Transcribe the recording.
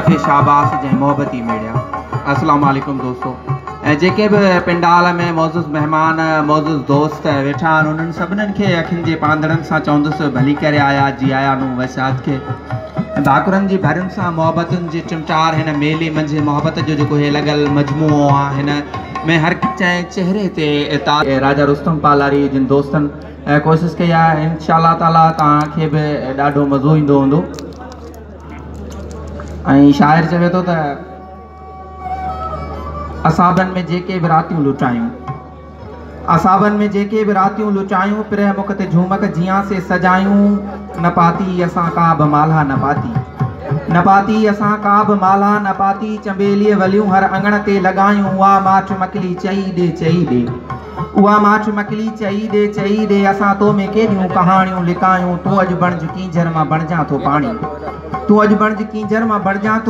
کي شاباس جنهن محبتي ميڙيا. السلام عليڪم دوستو ۽ جيڪي به پنڊال ۾ معزز مهمان معزز دوست ويٺا آهن انهن سڀنن کي اکين جي پاندڙن سان چوندس ڀلي ڪري آيا جي آيا نون وسعت کي ڀاڪرن جي ڀرين سان محبتن جي ٽمٽار هن ميلي منجهه محبت جو جيڪو هي لڳل مجموعو آهي هن ۾ هر ڪنهن چهري تي راجا رستم پالاري جن دوستن ڪوشش ڪئي آهي انشاء الله تعالي توهان کي به ڏاڍو مزو ايندو هوندو ۽ شاعر چوي ٿو ته اصحابن ۾ جيڪي به راتيون لٽايون اصحابن ۾ جيڪي به راتيون لٽايون پرهه مک تي جهومڪ جيان سي سجايون نه پاتي اسان ڪا به مالها نه پاتي نه پاتي اسان ڪا به مالها نه پاتي چنبيليء وليون هر اڱڻ تي لڳايون اها ماٺ مڪلي چئي ڏي چئي ڏي اها ماٺ مڪلي چئي ڏي چئي ڏي اسان تو ۾ ڪيڏيون ڪهاڻيون لڪايون تون اڄ بڻج ڪينجهر مان بڻجان ٿو پاڻي تون اڄ بڻج ڪينجهر مان بڻجان ٿو.